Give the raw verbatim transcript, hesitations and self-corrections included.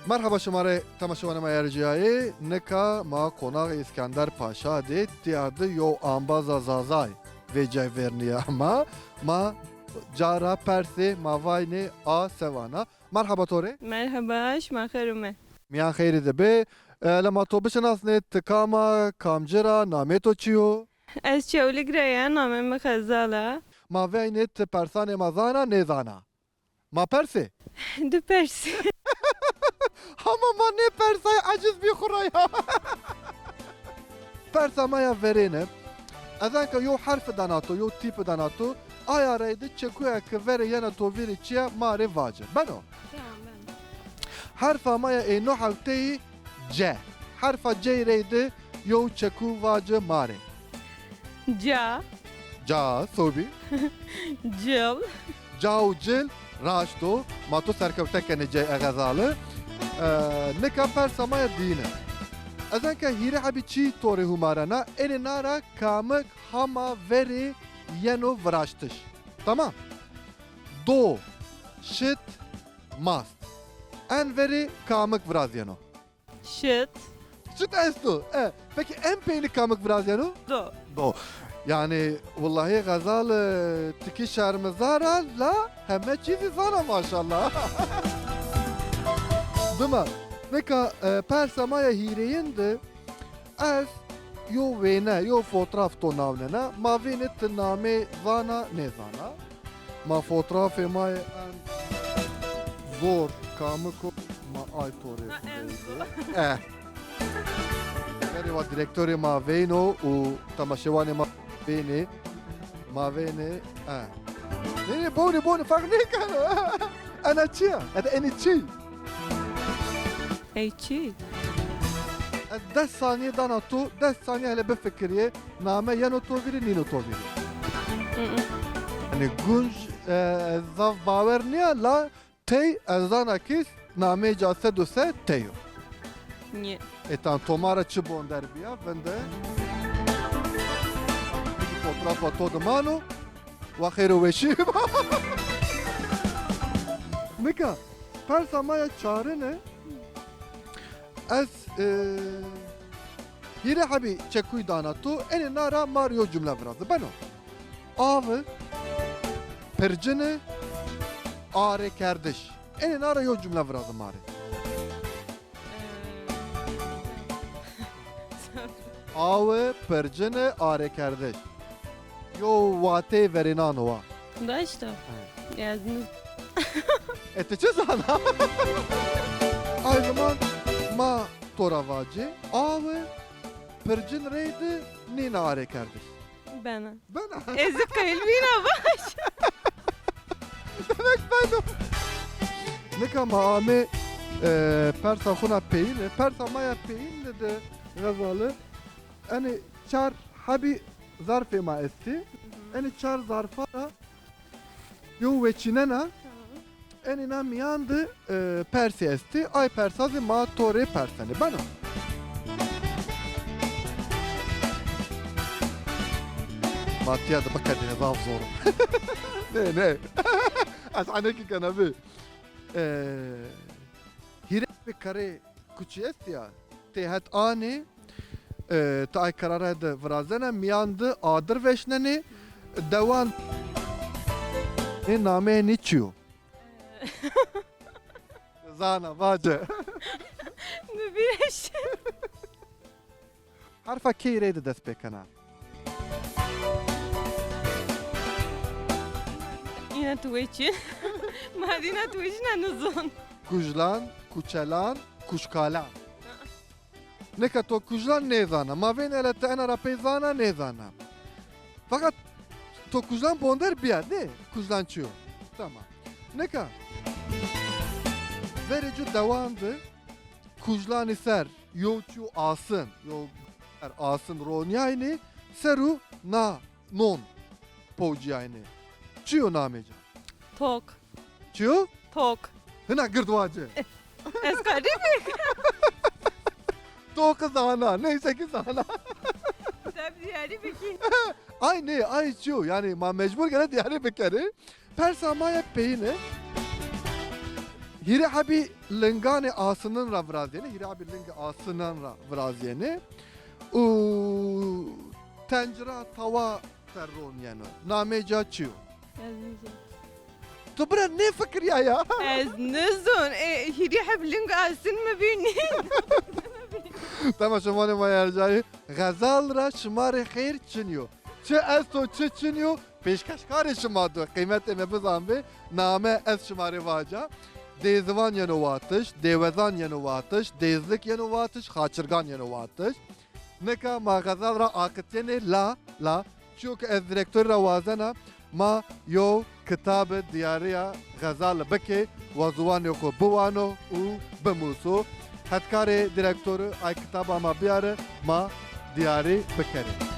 Merheba şima rê temaşevanê ma erciyayê. Nika ma qonaxê Îskender Paşa de, tîya de yo ambaza Zazay vêcay vernîya ma. Ma cara persê, ma vaynê a se vana. Merheba to rê. Merheba, şima xêr ûme. Mîyan xeyrî de bê. E, hele ma to bişinasnê, ti kam a, kamci ra, namê to çi yo? Ez Çewlîg ra ya, namê mi Xezal a. Ma veynê ti persanê ma zana, nêzana. Ma persê? Di persê. Hama ma nêpersay, eciz bî xwu ra ya. Persa ma ya verêne. Ez anka yo herfi dana to, yo tîpi dana to, aya reyde çekuya ke verê yena to vîrî çi ya, ma rê vace. Beno? Tamam, beno. Herfa ma ya ê no hewteyî C. Herfa C'yî reyde yo çeku vace ma rê. Ca. Ca, sobî. Cil. Ca û cil, raşt o. Ma to serkewte kenê cey e Xezali. E, nika persa ma ya diyine. Ez enka hîrê hebî çî to rê humarena, enê na ra kamik hama verê yeno viraştiş. Tamam. Do, şit, mast. En verê kamik virazîyeno? Şit. Şit esto. E, peki en peynî kamik virazîyeno? Do. Do. Yanî, willahî Xezal, e, ti kî şermizar a, la heme çî zî zana maşallah. Dima, nika, e, persa ma ya hîrêyin de ez yo wêne, yo fotraf to nawnena, ma vênê ti namê zana, nêzana. Ma fotrafê ma yê en zor kamik o, ma ay to rê. Ha, en zor. Eh. Verê wa direktorê ma veyno û temaşewanê ma vênê. Ma vênê, eh. Nê, nê, bonê, bonê, ferq nêkeno. Ena çi ya? Ede enê çi? Ey çi? Ez des sanîye dana to, des sanîye hele bifikirîyê, name yeno to vîrî, nîno to vîrî. Hı hı. Yanî gunc, e, ez zaf bawer nîya, la tey ez zana ke nameyê ca sed û se tey o. Nîye. E, tan to ma ra çi bonder bîya, vinde. Fotoğrafa to de mano, wa xêr û weşî. Nika, persa ma ya çarine, ez, e, hîrê hebî çekuyî dana to, enê na ra ma rê yo cumle viraze. Beno. Avi, pircini, arêkerdiş. Enê na ra yo cumle viraze ma rê. Awi, pircini, arêkerdiş. Yo wateyê verênan o wa. Da işte. He. Yazdınız. E, ti çi zana? Ay zaman ma to ra vacê, awi, pircin reydi, nîna arêkerdiş. Bena. Bena. Ez qeylbîna baş. Demek beno. Nika ma amê, e, persa xuna peyine. Persa ma ya peyine de Xezali. Enê çar hebî zarfê ma estî. Hı hı. Enê çar zarfa ra yo weçînena. Tamam. Enê na mîyan de, e, persî estî. Ay persa zî ma to rê persenê. Beno. Ma tîya de biqedîne, zaf zor o. Nê, nê. Ez enekî kena bî. E, hîrê bi karê kuçî estî ya. Têhet anê, e, ti ay karara de virazena, mîyan de adir veşnenê, dewan. Nê nameyê nê çi yo? Zana, vace. Mi bîreşe. Herfa key reyde dest pêkena? Îna tu weçî. Ma dîna tu weçîna nizon. Kujlan, kuçelan, kuşkalan. Nika to kujlan nêzana. Ma vênê hele ti ena ra pey zana, nêzana. Feqet to kujlan bonder bîya, nê? Kujlan çi yo? Tamam. Nika verê cu dewan de kujlanî ser yo çîyo asin, yo ser asin ronîyaynê, ser û na non powcîyaynê. Çi yo namê ca? Tok. Çi yo? Tok. Hina gird vace. Ez qedî bik. Tok zana, neyse ki zana. Tab diyarî bikî. Ay nê, ay çi yo? Yanî ma mecbur gere diyarî bikerî. Persa ma ya peyine. Hîrê hebî linganê asinan ra virazîyenê, hîrê hebî lingê asinan ra virazîyenê û tencira, tawa ferron yeno. Namê ca çi yo? Ez nizon. Tu bira nêfikirîya ya? Ez nizon. E, hîrê heb ling asin mi bînî? Temaşevanê ma ercayî, xezal ra şima rê xêr çin yo. Çi esto çi çin yo, pêşkeşkarê şima do, qîmetê mi bizanbê, name ez şima rê vaca. Dêzivan yeno watiş, dêwezan yeno watiş, dêzlik yeno watiş, xaçirgan yeno watiş. Nika ma xezal ra aqityenê la, la. Çiyo ke ez direktorî ra wazena, ma yew kitabi diyarîya xezali bikê, wa ziwanê xwu biwano û bimuso. Hetkarê direktorî ay kitaba ma biyare, ma diyarî bikerê.